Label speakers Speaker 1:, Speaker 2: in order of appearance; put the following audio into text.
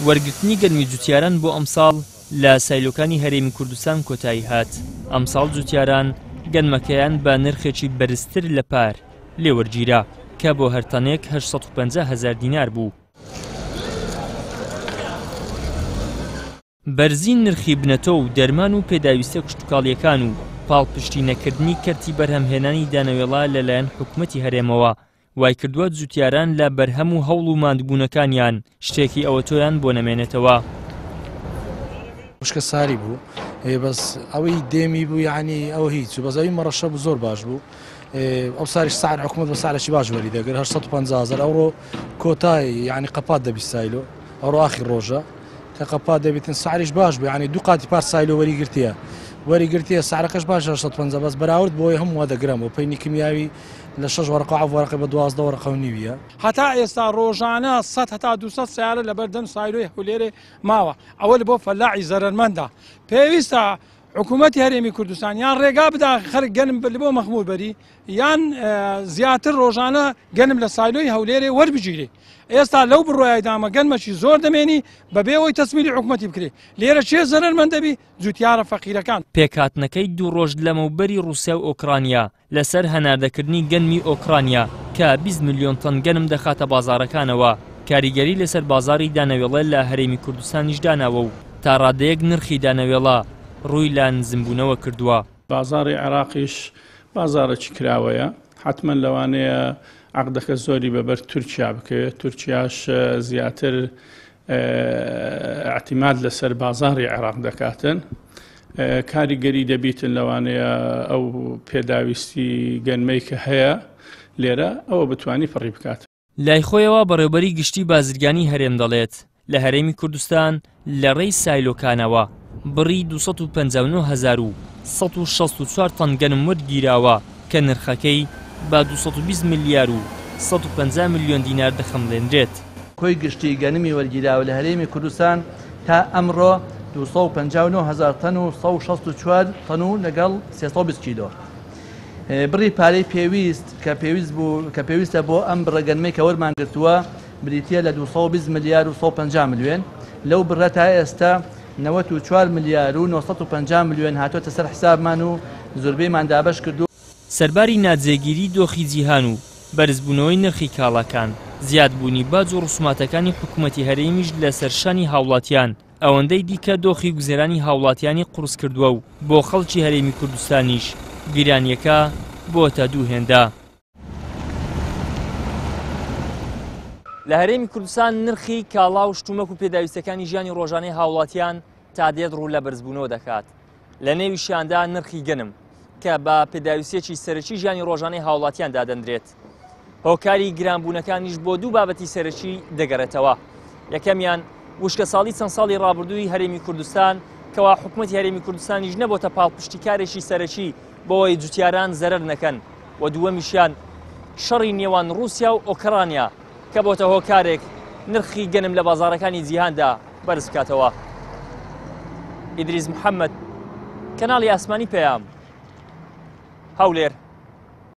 Speaker 1: وەرگرتنی گەنمی جوتیاران بۆ ئەمساڵ لە سایلۆکانی هەرێمی کوردستان کۆتایی هات، ئەمساڵ جوتیاران گەنمەکەیان بە نرخێکی بەرزتر لە پار لێ وەرگیرا کە بۆ هەر تەنێک 850 هەزار دینار بوو. بەرزی نرخی بنەتۆ و دەرمان و پێداویستیە کشتوکاڵییەکان و پاڵپشتی نەکردنی کەرتی بەرهەمهێنانی دانەوێڵە لەلایەن حکومەتی هەرێمەوە وایکردووە جوتیاران لە بەرهەم و هەوڵ و ماندبوونەکانیان شتێکی ئەوەتۆیان بۆ نەمێنێتەوە.
Speaker 2: وشکە ساری بوو بەس ئەوەی دێمی بوو یعنی ئەوە هیچ بەس ئەوی مەڕەشە بوو زۆر باش بوو ئەو ساریش سعر حکومەت بە سعرێکی باش وەری دەگرت 850 هەزار ئەوڕۆ کۆتای یعنی قەپات دەبی سایلۆ ئەوڕۆ ئاخی ڕۆژە کە قەپات دەبیتن سعریش باش بوو یعنی دوو قاتی پار سایلۆ وەری گرتیە وەری گرتیە سعرەکەش باش 850 بەس بەراورد بۆی هەموو وادەگرم و پەینی کیمیاوی لە شەش وەرەقە عەف وەرەقە بە 12 وەرەقە و نیویە.
Speaker 3: هەتا ئێستا ڕۆژانە سەد هەتا 200 سەیارە لەبەردەم سایلۆی هەولێرێ ماوە ئەوە لە بۆ فەلاحی زەرەرمەندە پێویستە حکوومەتی هەرێمی کوردستان یان ڕێگا بدا خەرک گەنم بۆ مەخمور بەری یان زیاتر ڕۆژانە گەنم لە سایلۆی هەولێرێ وەربگیرێ ئێستا لەو بڕوایدامە گەنمەکی زۆر دەمێنی بەبێ ئەوەی تەسمیلی حکوومەتی بکرێ لێرە چێ زەرەرمەند دەبی جوتیارە فەقیرەکان.
Speaker 1: پێکهاتنەکەی دوو ڕۆژ لەمەوبەری ڕووسیا و ئۆکرانیا لەسەر هەناردەکردنی گەنمی ئۆکرانیا کە 20 ملیۆن تەن گەنم دەخاتە بازاڕەکانەوە، کاریگەری لەسەر بازاڕی دانەوێڵە لە هەرێمی کوردستانیش داناوە و تا ڕادەیەک نرخی دانەوێڵە ڕووی لە نزمبوونەوە کردووە.
Speaker 4: بازاڕی عێراقیش بازاڕێکی کراوەیە، حەتمەن لەوانەیە عەقدەکە زۆری بەبەر تورکیا بکەوێت، تورکیاش زیاتر ئیعتیماد لەسەر بازاڕی عێراق دەکاتن، کاریگەری دەبیتن لەوانەیە ئەو پێداویستی گەنمەی کە هەیە لێرە ئەوە بتانی پڕی بکات.
Speaker 1: لای خۆیەوە بەڕێوبەری گشتی بازرگانی هەرێم دەڵێت، لە هەرێمی کوردستان لە ڕێی سایلۆکانەوە بڕی 259164 تەن گەنم وەرگیراوە کە نرخەکەی بە 220 ملیار و 150 ملیۆن دینار دەخەمڵێنرێت.
Speaker 5: کۆی گشتی گەنمی وەرگیراو لە هەرێمی کوردستان تا ئەمڕۆ 259 هەزار تەن و 164 تەن و لەگەڵ 320 کیلۆ بڕی پارەی پێویست کە پێویست بوو کە پێویستە بۆ ئەم بڕە گەنمەی کە وەرمان گرتووە بریتییە لە 220 ملیار و 150 ملیۆن لەو بڕە تا ئێستا 94 ملیار و 950 ملیۆن هاتۆتە سەر حسابمان و زۆربەیمان دابەش کردووە.
Speaker 1: سەرباری ناجێگیری دۆخی جیهان و بەرزبوونەوەی نرخی کاڵاکان، زیادبوونی باج و ڕسوماتەکانی حکومەتی هەرێمیش لەسەر شانی هاوڵاتیان ئەوەندەی دیکە دۆخی گوزەرانی هاوڵاتیانی قوڕس کردووە و بۆ خەڵکی هەرێمی کوردستانیش گرانییەکە بۆتە دوو هێندە. لە هەرێمی کوردستان نرخی کاڵا و شتومەک و پێداویستەکانی ژیانی ڕۆژانەی هاوڵاتیان تا دێت ڕوو لە بەرزبوونەوە دەکات. لە نێویشیاندا نرخی گەنم کە بە پێداویستیەکی سەرەکی ژیانی ڕۆژانەی هاوڵاتیان دادەندرێت. هۆکاری گرانبوونەکانیش بۆ دوو بابەتی سەرەکی دەگەڕێتەوە. یەکەمیان وشکەساڵی چەند ساڵی ڕابردووی هەرێمی کوردستان کەوا حکومەتی هەرێمی کوردستانیش نەبۆتە پاڵپشتیکارێکی سەرەکی بۆی جوتیاران زەرەر نەکەن و دووەمیشیان شەڕی نێوان ڕووسیا و ئۆکرانیا کە بۆتە هۆکارێک نرخی گەنم لە بازاڕەکانی جیهاندا بەرز بکاتەوە. ئیدریس محەممەد، کەناڵی ئاسمانی پەیام، هەولێر.